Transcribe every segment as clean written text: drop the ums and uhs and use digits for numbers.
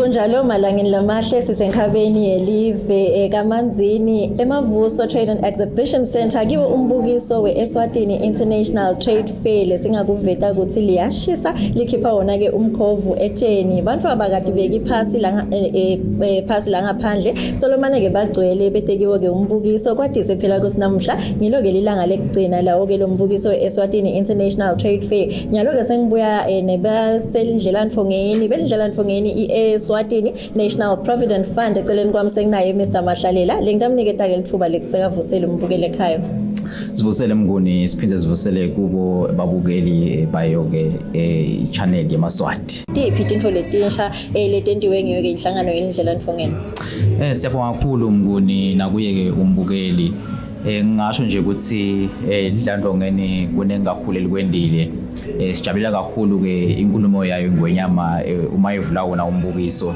Kunjalo malangeni lamahle sisenkhabeni yelive kaManzini eMavuso Trade and Exhibition Center kiwo umbukiso we-Eswatini International Trade Fair lesingakuveta ukuthi liyashisa likhipha wona ke umkhovu etsheni. Bantu abakadibeki phasi la phasi la ngaphandle solomane ke bagcwele betekiwe ke umbukiso kwadise phela kusinamuhla ngilo ke lilanga lekugcina lawo ke lo mbukiso we-Eswatini International Trade Fair. Nyalo-ke sengibuya nebaselindlela-ntfongeni belindlela-ntfongeni i-Eswatini National Provident Fund eceleni kwami senginaye Mr Mahlalela lengitamniketa-ke litfuba lekusekavusele umbukeli ekhaya. Sivusele Mnguni, siphinde sivusele kubo babukeli bayo-ke i-channel yemaSwati. Tiphi tintfo letinsha letentiwe ngiyo-ke inhlangano yelindlela ntfongeni? Siyabonga kakhulu Mnguni nakuye-ke umbukeli. Ngingasho nje ukuthi Dlandlongeni kuningi kakhulu elikwendile. Sijabulela kakhulu ke inkulumo yayo ingwenyama uma ivula wona umbukiso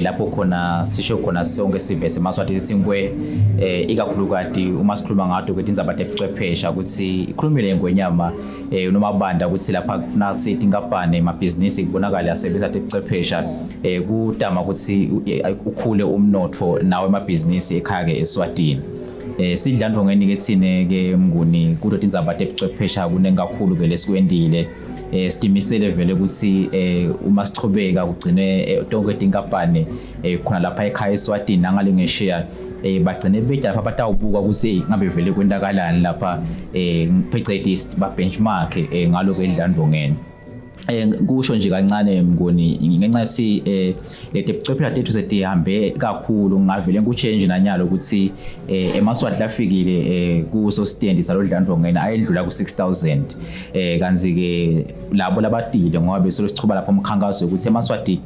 lapho khona sisho khona sonke sive semaSwati sinkwe ikakhulukati uma sikhuluma ngato ke tindzaba tebuchwephesha ukuthi ikhulumile ingwenyama uNomabanda ukuthi lapha kufuna sithi inkampani emabhizinisi kubonakala asebenzisa tebuchwephesha kutama ukuthi ukhule umnotfo nawe emabhizinisi ekhaya ke eSwatini. Sidlandlongeni ke thine ke Mnguni kuto tindzaba tebuchwephesha kuningi kakhulu vele sikwendile. Sitimisele vele ukuthi uma sichubeka kugcine tonke tinkampani khona lapha ekhaya eSwatini nangale ngesheya bagcine beja lapha batawubuka ukuthi ngabe vele kwentakalani lapha phecelezi ba benchmark ngalo ke Dlandlongeni. Kusho nje kancane Mnguni ngenxa yokuthi leti buchwepheshe tethu setihambe kakhulu ngavele ngu-change nanyalo ukuthi emaSwati lafikile kuso stand salo Dlandlongeni ayendlula ku-6000 kanti ke labo labatile ngoba besolo sichuba lapho umkhankaso ukuthi emaSwati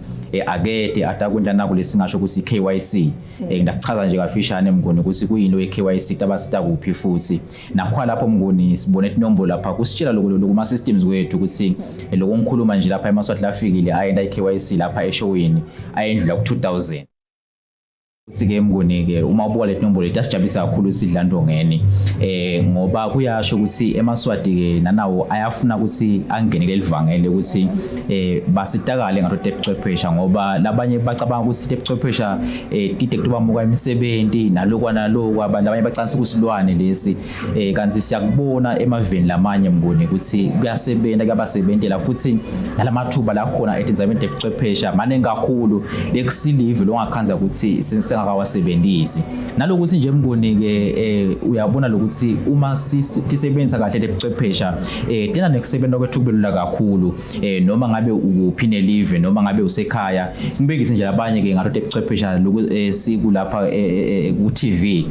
akede atakwenta naku lesingasho ukuthi KYC. Ngiyakuchaza nje kafishane Mnguni ukuthi kuyinto ye-KYC tabasita kuphi futhi nakhona lapho Mnguni sibone inombolo lapha kusitshela lokho lokho kuma systems wethu ukuthi lokho ngikhuluma nje lapha emaSwati lafikile ayenda i-KYC lapha eshowini ayendlula ku-2000. Uthi ke Mnguni ke uma ubuka le nombolo itasijabulisa kakhulu sidlandlongeni ngoba kuyasho ukuthi emaSwati ke nanawo ayafuna ukuthi angene kuleli vangele ukuthi basitakale ngato tebuchwephesha ngoba labanye bacabanga ukuthi tebuchwephesha tide kubamuka imisebenzi nalokwa nalokwa abantu abanye bacansa kusilwane lesi kanti siyakubona emaveni lamanye Mnguni ukuthi kuyasebenza kuyabasebentela futhi nalamathuba la khona etindzabeni tebuchwephesha maningi kakhulu lekusilive longakhanza ukuthi singakawasebenzisi nalokuthi nje Mnguni ke uyabona lokuthi uma sisebenzisa kahle lebuchwephesha tena nekusebenza kwethu kubelula kakhulu noma ngabe ukuphi nelive noma ngabe usekhaya. Ngibekise nje abanye ke ngato tebuchwephesha lokhu siku lapha ku TV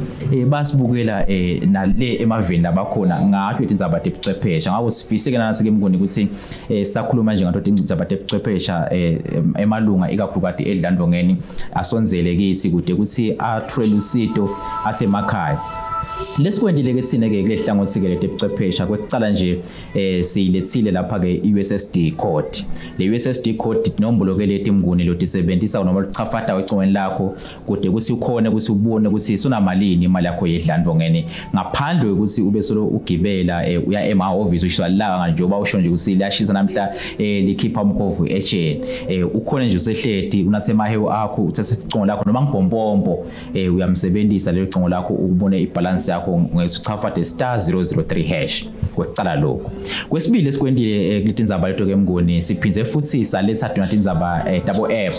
basibukela nale emaveni labakhona ngato tindzaba tebuchwephesha. Ngakho sifise ke nasi ke Mnguni ukuthi sakhuluma nje ngato tindzaba tebuchwephesha emalunga ikakhulukati eDlandlongeni asondzele kithi kude ukuthi athwele usito asemakhaya. Lesikwendile ke thina ke kule hlangothi ke letebuchwephesha kwekucala nje siyilethile lapha ke i-USSD code. Le USSD code inombolo ke leti Mnguni lotisebenzisa noma luchafata ecingweni lakho kude ukuthi ukhone ukuthi ubone ukuthi sunamalini imali yakho yedlandlongeni ngaphandle ukuthi ube solo ugibela uya ema-office ushiswa lilanga njengoba usho nje ukuthi liyashisa namhla likhipha umkhovu etsheni. Ukhone nje usehleti unasemahewu akho uthathe isicingo lakho noma ngibhompompo uyamsebenzisa lelo cingo lakho ukubone ibalance yakho ngesuchafade *003# kwekucala lokho. Kwesibili esikwentile kuletindzaba leto ke Mnguni siphindze futhi saletha tona tindzaba tabo app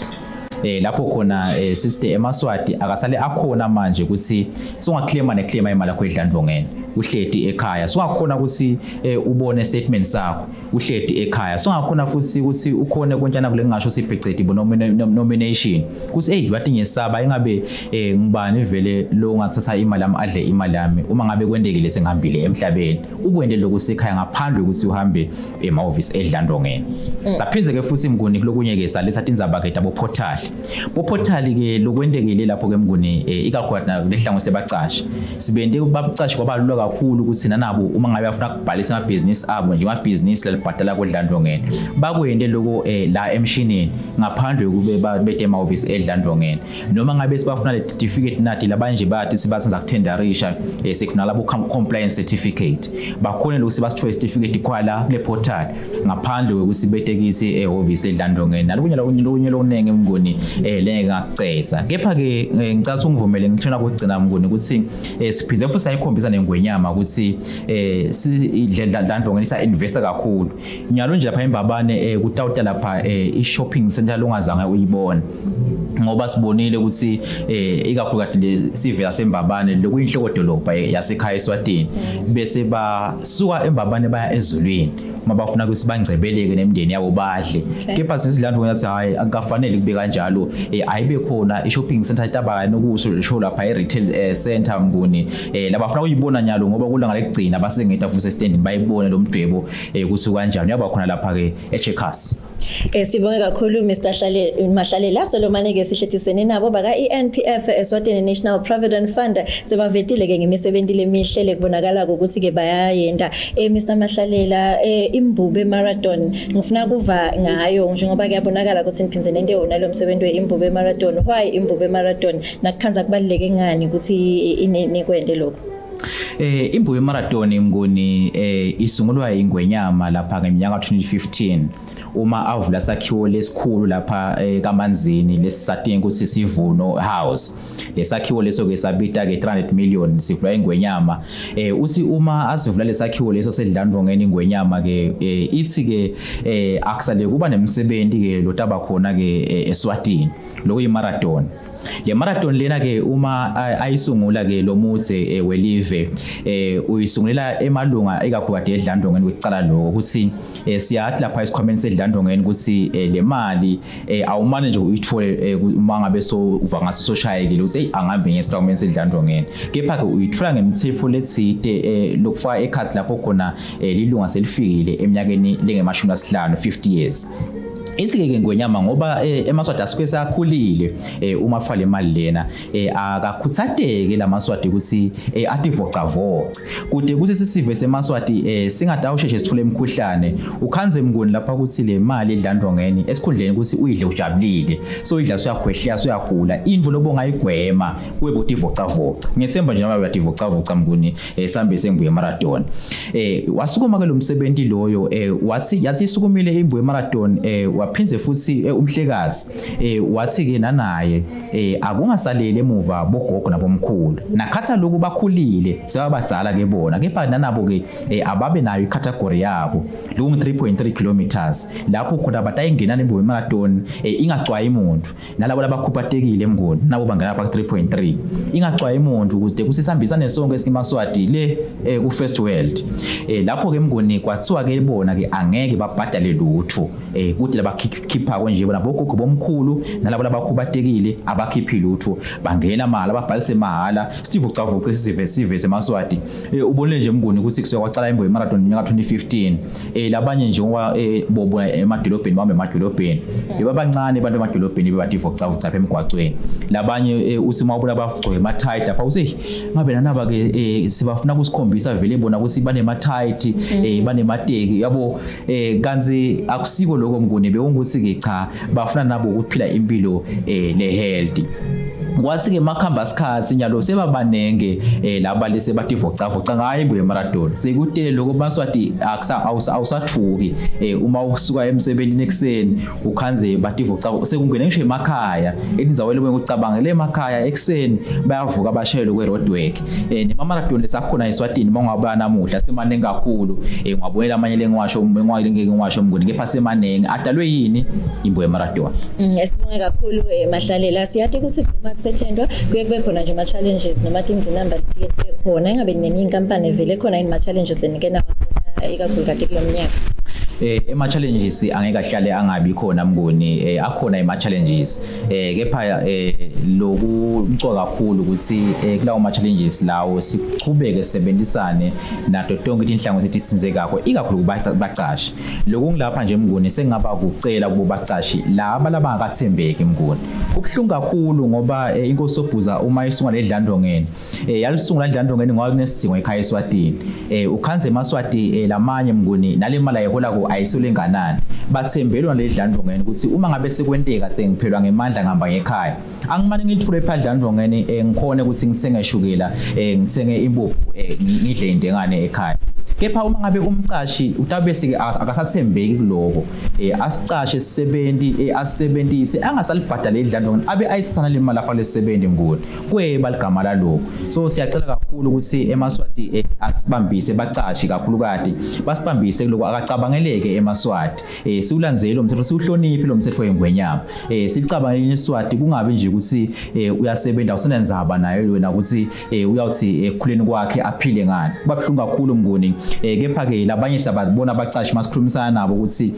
lapho khona sisite emaSwati akasale akhona manje ukuthi songaclaima neclaima imali yakho edlandlongeni uhleti ekhaya songakhona ukuthi ubone statement sakho uhleti ekhaya songakhona futhi ukuthi ukhone kontshana kule ngingasho sibhecedi nomination ukuthi hey bathi ngesaba ingabe ngibani vele lo ngathatha imali yami adle imali yami uma ngabe kwendekile sengihambile emhlabeni ukwende lokhu sekhaya ngaphandle ukuthi uhambe emahhovisi edlandlongeni. Saphindze ke futhi Mnguni kulokunye ke saletha tindzaba ke tabo portal. Bo portal ke lokwendekile lapho ke Mnguni ikakhulukazi lehlangothi lebacashi. Sibende bacashi kwabalula kakhulu ukuthi nanabo uma ngabe bafuna ukubhalisa amabhizinisi abo nje amabhizinisi lalibhadala kudlandongeni bakwende lokho la emshinini ngaphandle kube bete emahhovisi edlandongeni. Noma ngabe sibafuna le certificate nathi labanje bathi sibasenza kuthendarisha, sekufuna labo compliance certificate, bakhona lokuthi basithole certificate khwala kule portal ngaphandle kokuthi betekisi ehhovisi edlandongeni. Nalokunye lokunye lokunenge Mnguni lengeke ngakucetha. Kepha ke ngicela ungivumele ngishona kugcina Mnguni ukuthi siphinde futhi sayikhombisa nengwenyama ukuthi sidlandongeni sa investa kakhulu. Nyalo nje lapha eMbabane kutawuta lapha i-shopping center longazange uyibone, ngoba sibonile ukuthi ikakhulukazi le sivela seMbabane lokuyinhloko dolobha yasekhaya eSwatini, bese basuka eMbabane baya ezulwini uma bafuna ukuthi bangcebeleke nemindeni yabo badle. Kepha sesidlandvo ngathi hayi, akukafanele kube kanjalo, ayibe khona i-shopping center tabaka nokuso show lapha i-retail center Mnguni, labafuna ukuyibona nyalo ngoba kulanga lekugcina basengeta futhi estandini bayibone lo mdwebo ukuthi kanjani uyaba khona lapha ke eCheckers. Sibonge kakhulu Mr Hlale Mahlalela. Solomane ke sihlethisene nabo baka ENPF, Eswatini National Provident Fund, sebavetile ke ngemisebenzi lemihle lekubonakala ukuthi ke bayayenda. Mr Mahlalela, Imbube Marathon ngifuna kuva ngayo njengoba kuyabonakala ukuthi niphindze nente yona lo msebenzi weImbube Marathon. Why Imbube Marathon? Nakukhanza kubaluleke ngani ukuthi nikwende lokho? Imbube Marathon Mnguni isungulwa ingwenyama lapha ngeminyaka 2015 uma avula sakhiwo lesikhulu lapha kaManzini lesisatinga ukuthi Sivuno House. Lesakhiwo leso ke sabita ke 300 million, sivula ingwenyama. Uthi uma asivula lesakhiwo leso sedlandvongeni ingwenyama ke, ithi ke akusale kuba nemsebenzi ke lotaba khona ke eSwatini lokuyi marathon. Le marathon lena ke uma ayisungula ke lo muthe welive, uyisungulela emalunga ikakhulukazi edlandongeni kwicala lokho ukuthi siyathi lapha esikhwameni sedlandongeni ukuthi le mali awumane nje uyithole uma ngabe so uva ngaso soshayekile ukuthi hey, angihambe ngesikhwameni sedlandongeni, kepha ke uyithola ngemithetho letsite lokufaka ekhathi lapho khona lilunga selifikile eminyakeni lengemashumi lasihlanu, 50 years. Ithi ke ngwenyama ngoba emaSwati asuke seyakhulile, uma afa le mali lena akakhuthateke lamaswati ukuthi ativocavoce kude ukuthi sisive semaswati singadawusheshe sithole imikhuhlane. Ukhanze Mnguni lapha ukuthi le mali edlandongeni esikhundleni ukuthi uyidle ujabulile, so idla suyakhwehlela suyagula, imvu lobo ongayigwema kube utivocavoca. Ngiyethemba nje noma uyativocavoca Mnguni, sambe sengibuye marathon. Wasukuma ke lo msebenzi loyo, wathi yathi isukumile imbuye marathon, waphindze futhi umhlekazi wathi ke nanaye akungasaleli emuva bogogo nabomkhulu, nakhatha lokhu bakhulile sebabadzala ke bona, kepha nanabo ke ababe nayo icategory yabo lokhu 3.3 kilometers lapho khona batayingena nembuye marathon ingacwayi umuntu, nalabo labakhuphatekile Mnguni nabo bangena lapha 3.3 ingacwayi umuntu ukuze kusisambisane sonke esimaswati le ku first world. Lapho ke Mnguni kwathiwa ke bona ke angeke babhadale lutho, kuthi labakhipha konje bona bogogo bomkhulu nalabo labakhubatekile abakhiphi lutho, bangena mahala babhalise mahala sivucavuce sive sive semaswati. Ubonile nje Mnguni ukuthi kusuka kwacala imbuye marathon ngonyaka 2015, labanye nje ngoba bobona emadolobheni bambe emadolobheni bebabancane abantu emadolobheni bebativocavuca apha emgwacweni, labanye uthi mawubona bagcoke ema-tight lapha uthi ngabe nanaba ke sibafuna kusikhombisa vele bona ukuthi banema-tight banemateki yabo, kanti akusiko lokho Mnguni, bekungukuthi ke cha bafuna nabo ukuphila impilo le healthy. Kwasi ke makhamba sikhathi nyalo sebabanenge laba lese bativocavoca ngayo imbuye marathon, sekutele lokho baswati awusathuki uma usuka emsebenzini ekuseni ukhanze bativocavoca, sekungena ngisho emakhaya etindzaweni lokucabanga emakhaya ekuseni bayavuka bashayele kwe roadwork. Nema marathon lesakhona eSwatini mawungaba namuhla semaningi kakhulu, ngwabonela amanye lengiwasho ngeke ngiwasho Mnguni, kepha semaningi adalwe yini imbuye marathon. Sibonge kakhulu Mahlalela. Siyathi ukuthi uma kusetshenzwa kuye kube khona nje ama challenges noma tingcinamba khona, ingabe nenye inkampani vele khona yini ma challenges lenike nawabona ikakhulu kade kulo mnyaka? Ema challenges angeke ahlale angabi khona Mnguni, akhona ema challenges, kepha lokumcoka kakhulu ukuthi kulawo ma challenges lawo sichubeke sisebenzisane nato tonke inhlangothi etithinzekako, ikakhulu kubacashi. Lokhu ngilapha nje Mnguni sengingaba kucela kubo bacashi laba labangakathembeki Mnguni. Kubuhlungu kakhulu ngoba inkosi Sobhuza uma isungula ledlandongeni, yalisungula ledlandongeni ngoba kunesidingo ekhaya eSwatini. Ukhanze emaswati lamanye Mnguni nale mali ayiholako ayisolenganani, bathembelwa ledlandongeni ukuthi uma ngabe sekwenteka sengiphelwa ngemandla ngihamba ngekhaya, angimane ngilithule ephadlandongeni, ngikhone ukuthi ngithenge shukela, ngithenge impuphu, ngidle indengane ekhaya. Kepha uma ngabe umcashi utabese akasathembeki kuloko, asicashe sisebenzi, asebenzise angasalibhadala idlandongeni, abe ayithathana le mali lapha lesisebenzi Mnguni, kweba ligama laloko. So siyacela kakhulu ukuthi emaswati asibambise, bacashi kakhulukati basibambise kuloko, akacabangeleke emaswati, siwulandzele lo mthetho, siwuhloniphe lo mthetho wengwenyama, sicabangele iswati, kungabi nje ukuthi uyasebenza awusenenzaba naye wena ukuthi uyawuthi ekukhuleni kwakhe aphile ngani. Kuba buhlungu kakhulu Mnguni, kepha ke labanye siyababona abacashi masikhulumisana nabo ukuthi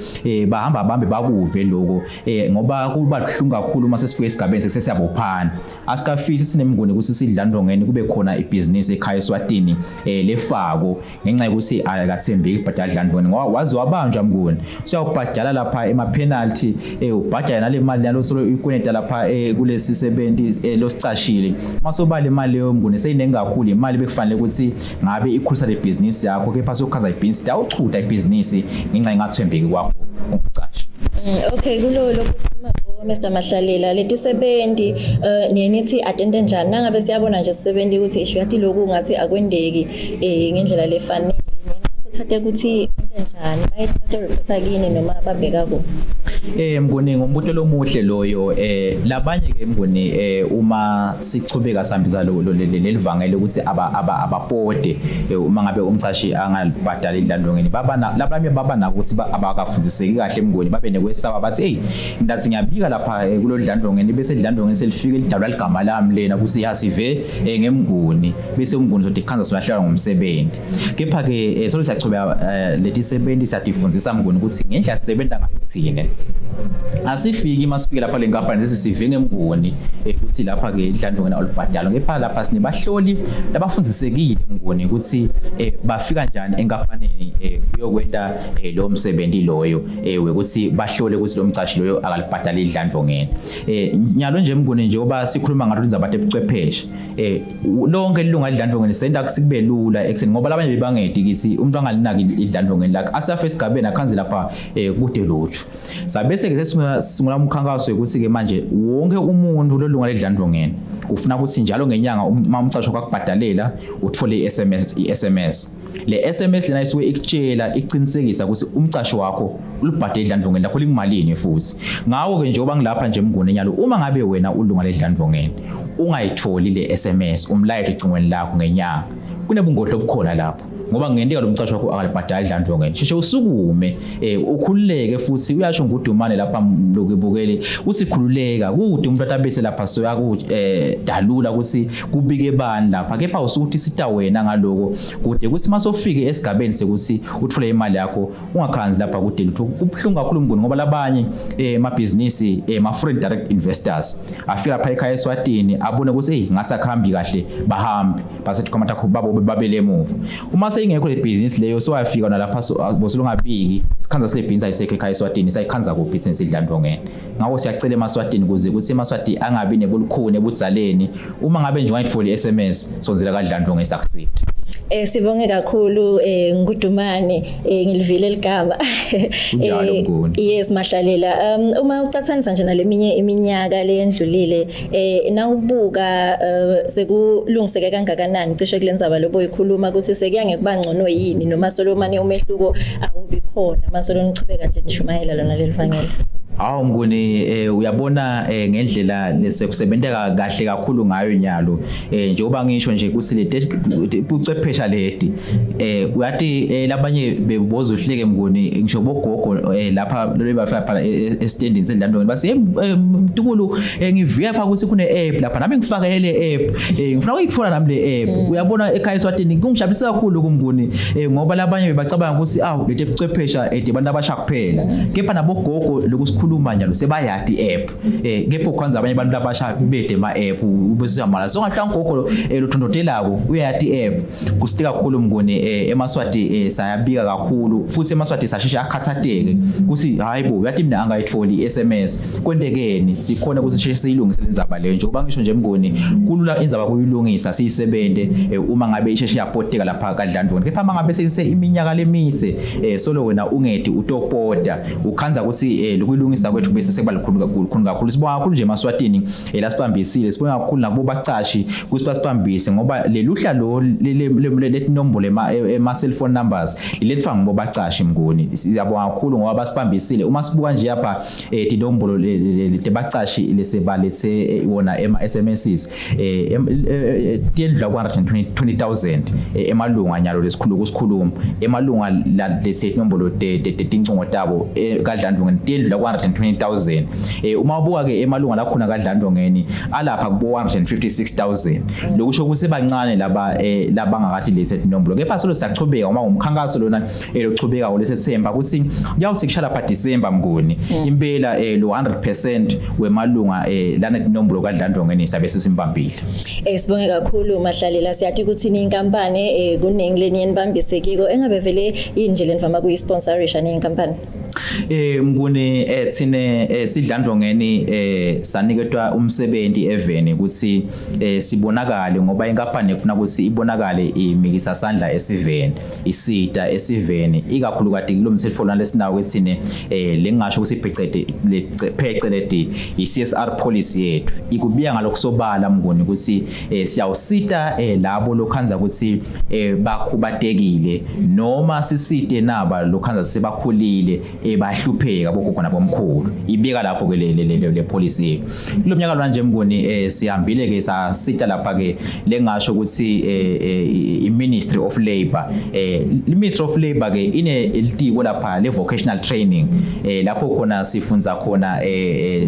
bahamba bambe bakuve lokho, ngoba kuba buhlungu kakhulu uma sesifike esigabeni sesiyabophana. Asikafisi sinemnguni ukuthi sidlandongeni kube khona ibhizinisi ekhaya eSwatini lefako ngenxa yokuthi akathembeki kubhadala dlandongeni, ngoba waze wabanjwa Mnguni, usiyawubhadala lapha ema penalty, ubhadala nale mali nalo solo ikweneta lapha kulesi sebenzi losicashile. Masobala imali leyo Mnguni seyiningi kakhulu, imali bekufanele ukuthi ngabe ikhulisa le business yakho, kepha sokhaza ibhizinisi dawuchuda ibhizinisi ngenxa engathembeki kwakho umcashi. Okay, kulo lokukhuluma Mr Mahlalela, letisebenzi niye nithi atente njani nangabe siyabona nje sisebenzi ukuthi isho yathi lokhu ngathi akwendeki ngendlela lefanele, uthathe ukuthi njani, baye bato-reporta kini noma babheka ku? Mnguni, ngumbuto lomuhle loyo. Labanye ke Mnguni, uma sichubeka sihambisa lelivangeli ukuthi abapode uma ngabe umcashi angalibhadali idlandongeni, baba labanye baba nako ukuthi abakafundiseki kahle Mnguni, babe nekwesaba, bathi hey, ndathi ngiyabika lapha kulo dlandongeni, bese idlandongeni selifike lidalwa ligama lami lena ukuthi yasive ngemnguni, bese umnguni sothi khanza solahlelwa ngumsebenzi. Kepha ke solo siyachubeka leti sebenzi siyatifundisa Mnguni ukuthi ngendlela sisebenza ngayo thine, asifiki masifike lapha le nkampani sesive ngemnguni ukuthi lapha ke idlandongeni alubhadalwa, kepha lapha sinebahloli labafundisekile Mnguni ukuthi bafika njani enkampanini kuyokwenta lo msebenzi loyo wekuthi bahlole ukuthi lo mcashi loyo akalibhadali idlandongeni. Nyalo nje Mnguni, njengoba sikhuluma ngalo indzaba tebuchwepheshe, lonke ilunga lidlandongeni senta sikube lula ekseni, ngoba labanye bebangedi kithi umuntu angalinaki idlandongeni lakhe asafe esigabeni akhanze lapha kude lutho. Sabese ke sesungula umkhankaso ukuthi ke manje wonke umuntu lolunga ledlandongeni kufuna ukuthi njalo ngenyanga uma umcasho kwakubhadalela uthole i-SMS. I-SMS le SMS lena isuke ikutshela, iqinisekisa ukuthi umcasho wakho ulibhadele idlandongeni lakho likumalini futhi. Ngawo ke njengoba ngilapha nje Mnguni nyalo, uma ngabe wena ulunga ledlandongeni ungayitholi le SMS, umlayeto ecingweni lakho ngenyanga, kunebungozi obukhona lapho, ngoba kungenteka lo mcasho wakho akalibhadali idlandongeni. Sheshe usukume, ukhululeke futhi uyasho ngudumane lapha lokubukele usikhululeka kude umuntu atabese lapha soyaku dalula ukuthi kubike bani lapha, kepha usukuthi sita wena ngaloko kude ukuthi masofike esigabeni sekuthi uthole imali yakho ungakhanzi lapha kude lutho. Kubuhlungu kakhulu Mnguni, ngoba labanye emabhizinisi, ma foreign direct investors afika lapha ekhaya eSwatini, abone ukuthi hey, ngase akuhambi kahle, bahambe basethi khomata babo babele emuva. Uma seyingekho le business leyo, sowafika nalapha bosulungabiki isikhanza sale business ayisekho ekhaya eSwatini, sayikhanza kuphi thina sidlandongeni? Ngakho siyacela emaswatini ukuze ukuthi emaswati angabi nebulukhuni ebudzaleni, uma ngabe nje ungayitholi i-SMS, sonzela kadlandongeni sakusida. Sibonge kakhulu Ngudumane, ngilivile ligama. Kunjalo, Mnguni. Yes Mahlalela, uma ucathanisa nje naleminye iminyaka leyendlulile, nawubuka sekulungiseke kangakanani cishe kulendzaba lobo ikhuluma ukuthi sekuya ngekuba ngcono yini, noma solo mane umehluko awubi khona masolo nichubeka nje nishumayela lona leli vangeli? Awu Mnguni, uyabona ngendlela lesekusebenteka kahle kakhulu ngayo nyalo, njengoba ngisho nje ukuthi le buchwephesha leti, uyati, labanye beboza uhleke Mnguni, ngisho bogogo lapha bebafika phela estendini sedlandweni, bathi, "Mtukulu, ngivuya pha ukuthi kune app lapha, nami ngifake le app, ngifuna ukuyithola nami le app." Uyabona, ekhaya eSwatini kungijabulisa kakhulu kuMnguni, ngoba labanye bebacabanga ukuthi awu, leti buchwephesha abantu abasha kuphela, kepha nabogogo lokusikhuluma njalo sebayadi i-app, kepha ukhanza abanye abantu abasha bede ma app bese uyamala so ngahlanga gogo lothondotelako uyayati i-app. Kusite kakhulu Mnguni, emaSwati sayabika kakhulu futhi emaSwati sasheshe akhathateke kuthi hayibo, uyathi mina angayitholi i-SMS, kwentekeni? Sikhona ukuthi sisheshe siyilungise lenzaba leyo. Njengoba ngisho nje Mnguni, kulula indzaba kuyilungisa siyisebente uma ngabe isheshe yapoteka lapha kaDlandvoni, kepha uma ngabe seyise iminyaka lemise solo wena ungedi utopota, ukhanza ukuthi lokuyilungisa kwethu bese sekuba lukhulu kakhulu kakhulu. Sibonga kakhulu nje emaSwatini lasibambisile, sibonga kakhulu nakubo bacashi ukuthi basibambise, ngoba leluhla lo letinombolo ema cellphone numbers lilethwa ngibo bacashi Mnguni. Siyabonga kakhulu ngoba basibambisile. Uma sibuka nje lapha tinombolo tebacashi lesebalethe wona ema SMSs, tiyendlula ku 120,000 emalunga nyalo lesikhulu kusikhuluma, emalunga lesi inombolo tetincingo tabo kaDlandvongeni tiyendlula ku 120,000. Uma ubuka ke emalunga lakhona kaDlandvongeni alapha kubo 156,000, lokusho ukuthi bancane laba labangakathi lesi inombolo, kepha solo siyachubeka uma umkhankaso lona elochubeka ngolesethemba ukuthi kuyawusekusha lapha December Mnguni, impela lo 100% wemalunga lana inombolo kaDlandvongeni sabe sesimbambile. Sibonge kakhulu Mahlalela. Siyathi ukuthi ni inkampani kuningi leni yenibambise kiko, engabe vele yini nje lenivama kuyisponsorisha ni inkampani? Mnguni, thine sidlandvongeni saniketwa umsebenzi eveni ukuthi sibonakale, ngoba inkampani kufuna ukuthi ibonakale imikisa sandla esiveni, isita esiveni, ikakhulukati kulo mthetho lona lesinawo kethine, lengingasho ukuthi iphecede pheceleti i-CSR policy yethu ikubiya ngalokusobala Mnguni ukuthi siyawusita labo lokhanza ukuthi bakhubatekile, noma sisite naba lokhanza sebakhulile, bahlupheka, bogogo nabomkhulu. Ibika lapho ke le policy yethu. Kulo mnyaka lona nje Mnguni, sihambile ke sasita lapha ke lengasho ukuthi i-Ministry of Labor, i-Ministry of Labor ke ine litiko lapha le vocational training, lapho khona sifunza khona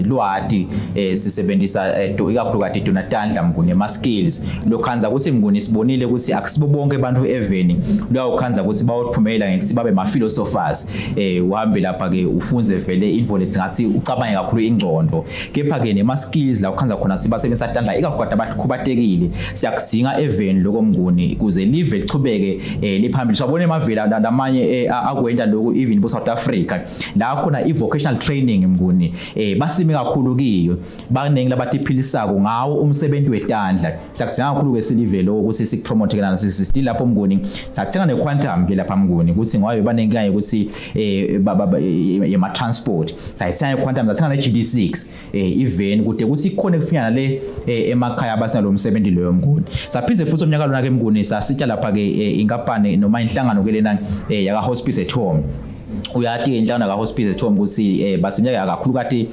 lwati, sisebenzisa ikakhulukati tona tandla Mnguni, ema skills lokhanza ukuthi Mnguni sibonile ukuthi akusibo bonke abantu eveni luyawukhanza ukuthi bawuphumela ngekuthi babe ma philosophers, uhambe lapha ke ufunze vele info lethi ngathi ucabange kakhulu ingcondo, kepha ke nema skills la ukhanza khona sibasebenzisa tandla, ikakhulukazi abahlubatekile, siyakudzinga eveni lokho Mnguni ukuze live lichubeke liphambili. Siyabona emavela lamanye akwenta lokhu, even bo South Africa la khona i vocational training Mnguni basime kakhulu kiyo, baningi labatiphilisako ngawo umsebenzi wetandla. Siyakudzinga kakhulu ke silive lokho ukuthi sikupromote ke nana still lapho Mnguni. Sathenga ne Quantum ke lapha Mnguni ukuthi ngoba banenkinga ukuthi yema transport, sayithenga i Quantum, sathenga ne GD6 even kude ukuthi ikhona ekufinyana le emakhaya abasinalo umsebenzi loyo Mnguni. Saphinde futhi umnyaka lona ke Mnguni sasitsha lapha ke inkampani noma inhlangano ke lena yaka Hospice at Home. Uyati inhlangano ka Hospice at Home ukuthi basimnyaka kakhulu kati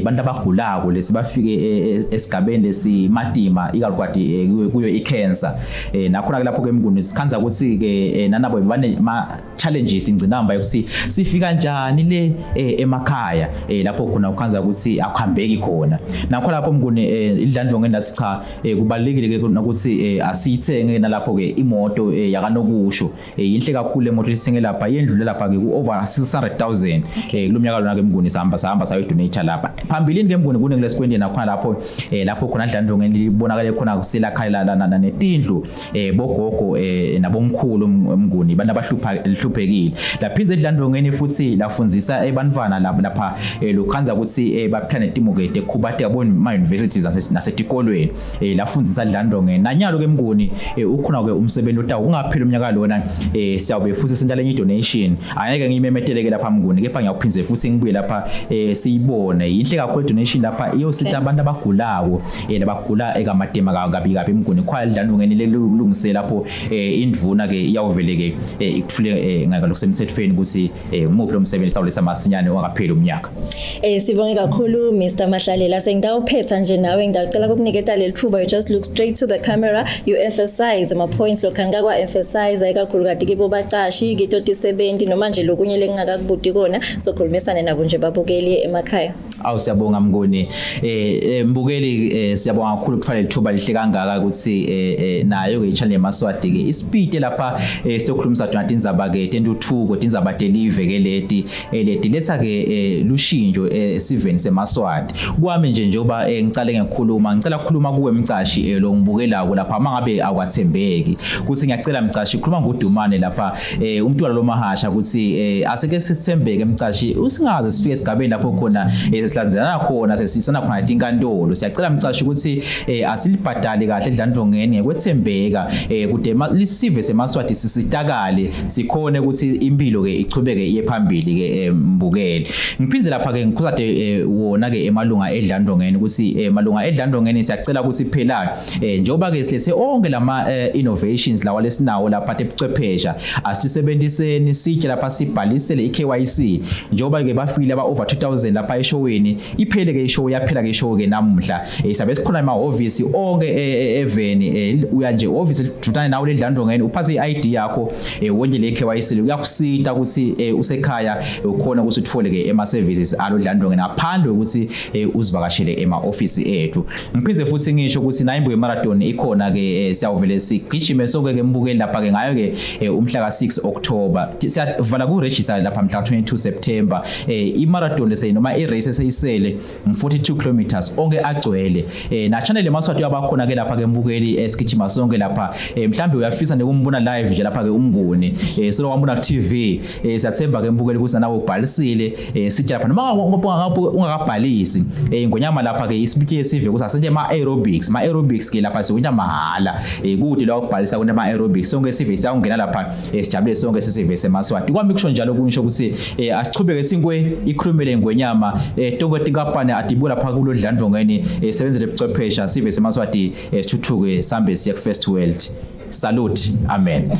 bantu abagulako lesibafike esigabeni lesimatima, ikakhulukazi kuyo icancer. Nakhona ke lapho ke Mnguni sikhanza ukuthi ke nanabo bane ma challenges, ingcinamba yokuthi sifika kanjani le emakhaya, lapho khona ukhanza ukuthi akuhambeki khona. Nakho lapho Mnguni, idlandvongeni lathi cha, kubalekile ke ukuthi asiyithenge nalapho ke imoto yakanokusho. Yinhle kakhulu le moto esithenge lapha, yendlule lapha ke ku over 600,000 kulomnyaka lona ke Mnguni. Sahamba sayo donate lapha phambilini ke Mnguni kuningi lesikwende nakhona lapho, lapho khona dlandvongeni libonakale khona kusela khaya la netindlu bogogo nabomkhulu Mnguni, abantu abahlupha hluphekile. Laphinze edlandvongeni futhi lafundzisa ebantwana lapha lokhanza ukuthi baphila netimo ke tekhubateka bo ma universities nasetikolweni, lafundzisa dlandvongeni. Nanyalo ke Mnguni, ukhona ke umsebenzi otawu ungapheli umnyaka lona, siyawube futhi senta lenye donation, angeke ngiyime. siyimemeteleke lapha Mnguni, kepha ngiyawuphindze futhi ngibuye lapha siyibone. Yinhle kakhulu donation lapha, iyosita abantu abagulako, labagula ekamadema kabi kabi Mnguni. Khwaya lidlandvungeni lelungise lapho, indvuna ke iyawuvele ke ikuthule ngalokusemthethweni ukuthi ngumuphi lo msebenzi sawuletha masinyane ungakapheli umnyaka. Sibonge kakhulu Mr Mahlalela. Sengidawuphetha nje nawe, ngidacela ukukuniketa leli thuba. You just look straight to the camera, you emphasize ama points lokho angakwa emphasize ikakhulu kati kibo bacashi kito tisebenti noma nje lokunye lengingakakubuti kona, sokhulumisane nabo nje babukeli emakhaya. Awu, siyabonga Mnguni. Mbukeli, siyabonga kakhulu ukuthola lethuba lihle kangaka ukuthi nayo ke channel yeMaswati ke isipite lapha, sizokhulumisa tona tindzaba ke tentuthuko, tindzaba telive ke leti leti letha ke lushintsho esiveni seMaswati. Kwami nje, njengoba ngicale ngekukhuluma, ngicela ukukhuluma kuwe mcashi lo ngibukelako lapha, mangabe akwathembeki kuthi ngiyacela mcashi, khuluma ngudumane lapha, umntwana lo mahasha, ukuthi aseke sithembeke mcashi, usingaze sifike esigabeni lapho khona sihlanzelana khona, sesisana khona tinkantolo. Siyacela mcashi ukuthi asilibhadale kahle edlandvongeni ngekwethembeka, kude lisive seMaswati sisitakale, sikhone ukuthi impilo ke ichubeke iye phambili ke. Mbukeli, ngiphindze lapha ke ngikhuzade wona ke emalunga edlandvongeni ukuthi malunga edlandvongeni, siyacela ukuthi phela njengoba ke silethe onke lama innovations lawa lesinawo lapha tebuchwephesha, asisebenziseni sitshe lapha sibhalisele iKYC, njengoba ke bafikile aba over 2000 lapha eshoweni. Iphele ke ishow, yaphela ke ishow ke namuhla. Sabe sikhona emahhovisi onke eveni. Uya nje office elidutane nawe ledlandvongeni, uphathe iID yakho, wonke le KYC uyakusita ukuthi usekhaya ukhona ukuthi uthole ke ema services alo dlandvongeni ngaphandle ukuthi uzivakashele ema office ethu. Ngiphinde futhi ngisho ukuthi nayo imbuye marathon ikhona ke, siyawuvele sigijime sonke ke mbukeli lapha ke ngayo ke umhla ka6 October. Siyavala ku register lapha mhla 22 September. I marathon lese noma i race eseyisele 42 kilometers, onke agcwele na channel eMaswati yabakhona ke lapha ke mbukeli, esigijima sonke lapha. Mhlambe uyafisa nekumbona live nje lapha ke umnguni, solo wambona ku TV. Siyathemba ke mbukeli ukuthi nawe ubhalisile, sithi lapha noma ungakabhalisi, ingonyama lapha ke isibike sive ukuthi asenje ama aerobics, ma aerobics ke lapha siwina mahala, kude la ukubhalisa kuna aerobics. Sonke sive siyawungena lapha, sijabule sonke sisive seMaswati. Kwami kusho njalo, kusho ukuthi asichubeke sinkwe ikhulumele ingwenyama, tonke tinkampani atibuka lapha kulo dlandvongeni, sebenzele buchwephesha, sive seMaswati sithuthuke, sambe siye ku first world. Salute, amen.